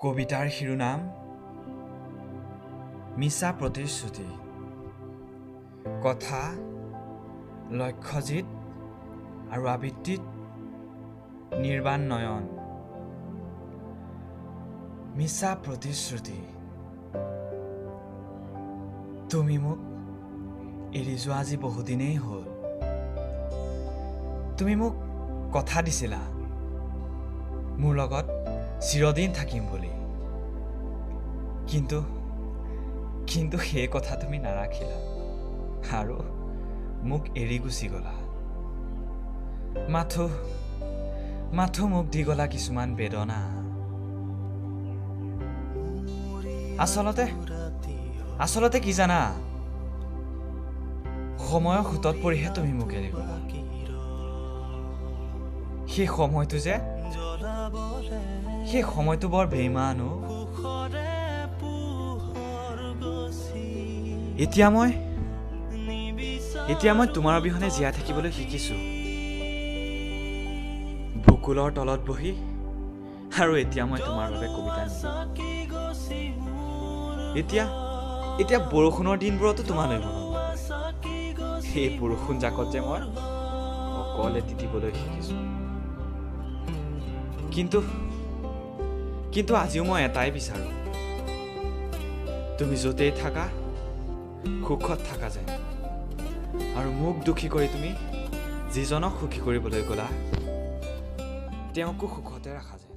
কবিতাৰ শিৰোনাম মিছা প্ৰতিশ্ৰুতি। কথা লক্ষ্যজিৎ আৰু আবৃত্তিত নিৰ্বাণ নয়ন। মিছা প্ৰতিশ্ৰুতি। তুমি মোক এৰি যোৱা আজি বহুদিনেই হ'ল। তুমি মোক কথা দিছিলা মোৰ লগত চিৰদিন থাকিম বুলি, কিন্তু কিন্তু সেই কথা তুমি নাৰাখিলা আৰু মোক এৰি গুচি গ'লা। মাথো মাথো মোক দি গ'লা কিছুমান বেদনা। আচলতে আচলতে কি জানা, সময়ৰ সোঁতত পৰিহে তুমি মোক এৰি গ'লা। সেই সময়টো যে সেই সময়টো বৰ বেইমান অ'। এতিয়া মই তোমাৰ অবিহনে জীয়াই থাকিবলৈ শিকিছো, বকুলৰ তলত বহি। আৰু এতিয়া মই তোমাৰ বাবে কবিতা নিলিখোঁ। এতিয়া এতিয়া বৰষুণৰ দিনবোৰতো তোমালৈ মনত পৰে। সেই বৰষুণ জাকত যে মই অকলে তিতিবলৈ শিকিছো। কিন্তু কিন্তু আজিও মই এটাই বিচাৰোঁ, তুমি য'তেই থাকা সুখত থাকা যেন। আৰু মোক দুখী কৰি তুমি যিজনক সুখী কৰিবলৈ গ'লা, তেওঁকো সুখতে ৰাখা যেন।